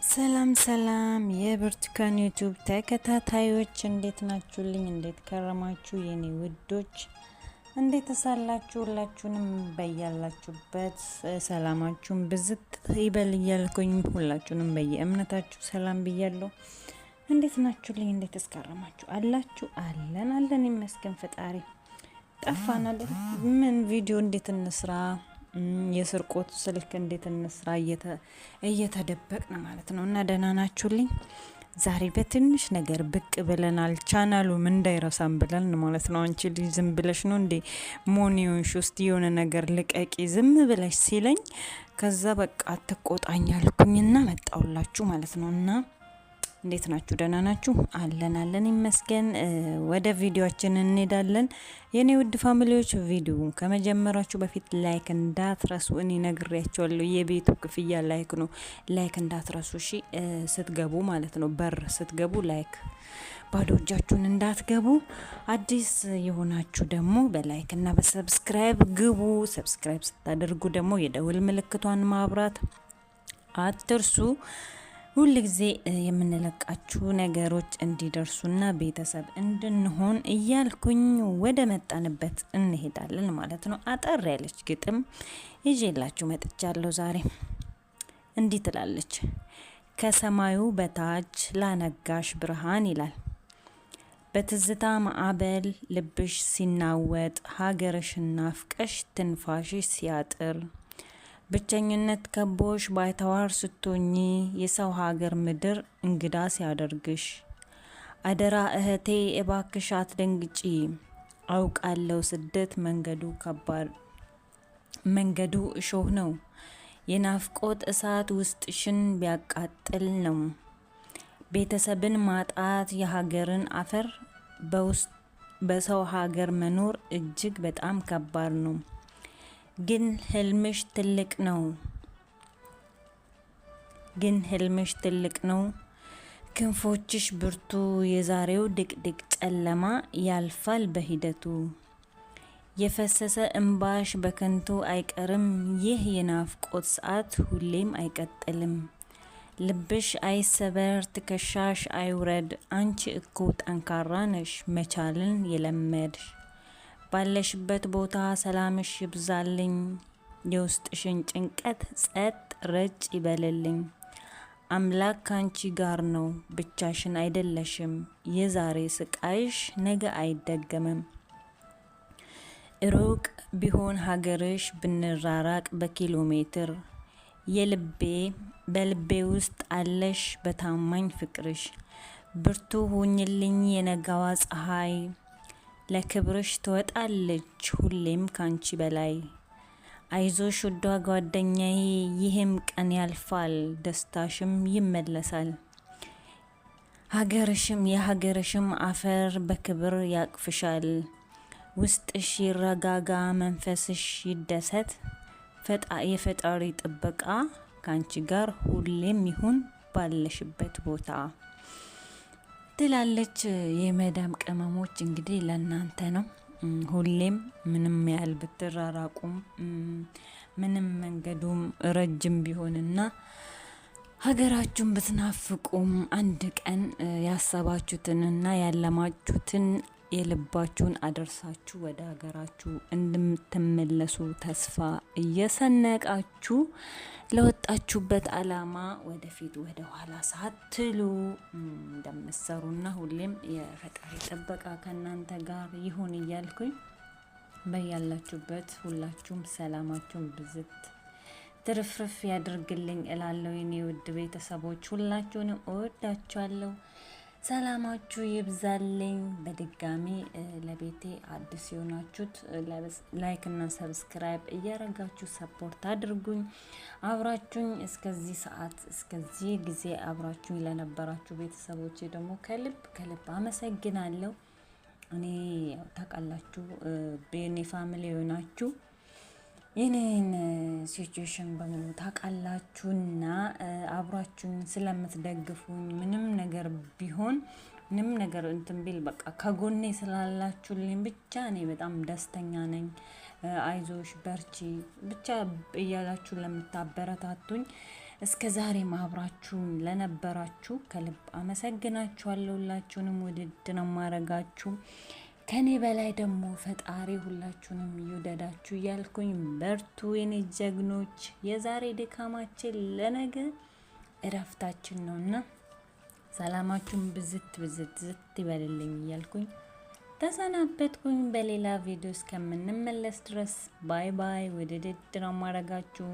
ሰላም ሰላም የብርቱካን ዩቲዩብ ተከታታዮች፣ እንዴት ናችሁልኝ? እንዴት ከረማችሁ? የኔ ውዶች፣ እንዴት ተሳላችሁ? ሁላችሁንም በያላችሁበት ሰላማችሁን ብዝት ይበል እያልኩኝ ሁላችሁንም በየእምነታችሁ ሰላም ብያለሁ። እንዴት ናችሁልኝ? እንዴት እስከረማችሁ አላችሁ? አለን አለን፣ ይመስገን ፈጣሪ። ጠፋን አይደል? ምን ቪዲዮ እንዴት እንስራ፣ የስርቆት ስልክ እንዴት እንስራ፣ እየተደበቅን ማለት ነው። እና ደህና ናችሁልኝ? ዛሬ በትንሽ ነገር ብቅ ብለናል። ቻናሉም እንዳይረሳም ብለን ማለት ነው። አንቺ ልጅ ዝም ብለሽ ነው እንዴ ሞኒዮንሽ ውስጥ የሆነ ነገር ልቀቂ ዝም ብለሽ ሲለኝ፣ ከዛ በቃ አትቆጣኝ አልኩኝና መጣውላችሁ ማለት ነው። እና እንዴት ናችሁ? ደህና ናችሁ? አለን አለን ይመስገን። ወደ ቪዲዮአችን እንሄዳለን። የኔ ውድ family ዎች፣ ቪዲዮውን ከመጀመራችሁ በፊት like እንዳትረሱ። እኔ ነግሬያቸዋለሁ። የቤቱ ክፍያ like ነው። Like እንዳትረሱ እሺ። ስትገቡ ማለት ነው፣ በር ስትገቡ like፣ ባዶ እጃችሁን እንዳትገቡ። አዲስ የሆናችሁ ደግሞ በ like እና በ subscribe ግቡ። Subscribe ስታደርጉ ደግሞ የደውል ምልክቷን ማብራት አትርሱ። ሁል ጊዜ የምንለቃችሁ ነገሮች እንዲደርሱና ቤተሰብ እንድንሆን እያልኩኝ ወደ መጣንበት እንሄዳለን ማለት ነው። አጠር ያለች ግጥም ይዤላችሁ መጥቻለሁ ዛሬ። እንዲህ ትላለች። ከሰማዩ በታች ላነጋሽ ብርሃን ይላል። በትዝታ ማዕበል ልብሽ ሲናወጥ፣ ሀገርሽን ናፍቀሽ ትንፋሽሽ ሲያጥር፣ ብቸኝነት ከቦሽ ባይተዋር ስትሆኚ፣ የሰው ሀገር ምድር እንግዳ ሲያደርግሽ፣ አደራ እህቴ እባክሽ አትደንግጪ። አውቃለሁ ስደት መንገዱ ከባድ፣ መንገዱ እሾህ ነው። የናፍቆት እሳት ውስጥሽን ቢያቃጥል ነው። ቤተሰብን ማጣት፣ የሀገርን አፈር በሰው ሀገር መኖር እጅግ በጣም ከባድ ነው። ግን ህልምሽ ትልቅ ነው። ግን ህልምሽ ትልቅ ነው። ክንፎችሽ ብርቱ። የዛሬው ድቅድቅ ጨለማ ያልፋል በሂደቱ። የፈሰሰ እምባሽ በከንቱ አይቀርም። ይህ የናፍቆት ሰዓት ሁሌም አይቀጥልም። ልብሽ አይሰበር፣ ትከሻሽ አይውረድ። አንቺ እኮ ጠንካራ ነሽ፣ መቻልን የለመድሽ። ባለሽበት ቦታ ሰላምሽ ይብዛልኝ። የውስጥሽን ጭንቀት ጸጥ ረጭ ይበልልኝ። አምላክ ካንቺ ጋር ነው፣ ብቻሽን አይደለሽም። የዛሬ ስቃይሽ ነገ አይደገምም። ሩቅ ቢሆን ሀገርሽ፣ ብንራራቅ በኪሎ ሜትር፣ የልቤ በልቤ ውስጥ አለሽ በታማኝ ፍቅርሽ። ብርቱ ሁኝልኝ፣ የነጋዋ ፀሐይ ለክብርሽ ትወጣለች ሁሌም ካንቺ በላይ። አይዞሽ ውዷ ጓደኛዬ፣ ይህም ቀን ያልፋል፣ ደስታሽም ይመለሳል። ሀገርሽም የሀገርሽም አፈር በክብር ያቅፍሻል። ውስጥሽ ይረጋጋ፣ መንፈስሽ ይደሰት። የፈጣሪ ጥበቃ ካንቺ ጋር ሁሌም ይሁን ባለሽበት ቦታ ትላለች። የመዳም ቅመሞች፣ እንግዲህ ለእናንተ ነው። ሁሌም ምንም ያህል ብትራራቁም፣ ምንም መንገዱም ረጅም ቢሆንና ሀገራችሁን ብትናፍቁም፣ አንድ ቀን ያሰባችሁትንና ያለማችሁትን የልባችሁን አደርሳችሁ ወደ ሀገራችሁ እንደምትመለሱ ተስፋ እየሰነቃችሁ፣ ለወጣችሁበት አላማ ወደፊት ወደ ኋላ ሳትሉ እንደምትሰሩና ሁሌም የፈጣሪ ጥበቃ ከእናንተ ጋር ይሁን እያልኩኝ፣ በያላችሁበት ሁላችሁም ሰላማችሁን ብዝት ትርፍርፍ ያድርግልኝ እላለሁ። የኔ ውድ ቤተሰቦች፣ ሁላችሁንም እወዳችኋለሁ። ሰላማችሁ ይብዛልኝ። በድጋሚ ለቤቴ አዲስ የሆናችሁት like እና subscribe እያረጋችሁ support አድርጉኝ። አብራችሁኝ እስከዚህ ሰዓት፣ እስከዚህ ጊዜ አብራችሁኝ ለነበራችሁ ቤተሰቦቼ ደግሞ ከልብ ከልብ አመሰግናለሁ። እኔ ያው ታውቃላችሁ፣ የኔ family የሆናችሁ የኔን situation በሙሉ ታውቃላችሁና አብራችሁኝ ስለምትደግፉኝ፣ ምንም ነገር ቢሆን፣ ምንም ነገር እንትን ቢል፣ በቃ ከጎኔ ስላላችሁልኝ ብቻ እኔ በጣም ደስተኛ ነኝ። አይዞሽ፣ በርቺ ብቻ እያላችሁ ለምታበረታቱኝ እስከ ዛሬም አብራችሁን ለነበራችሁ ከልብ አመሰግናችኋለሁ። ሁላችሁንም ውድድ ነው ማረጋችሁ። ከኔ በላይ ደግሞ ፈጣሪ ሁላችሁንም ይውደዳችሁ እያልኩኝ በርቱ የኔ ጀግኖች። የዛሬ ድካማችን ለነገ እረፍታችን ነውና ሰላማችሁን ብዝት ብዝት ዝት ይበልልኝ እያልኩኝ ተሰናበትኩኝ። በሌላ ቪዲዮ እስከምንመለስ ድረስ bye bye። ውድድድ ነው ማረጋችሁ።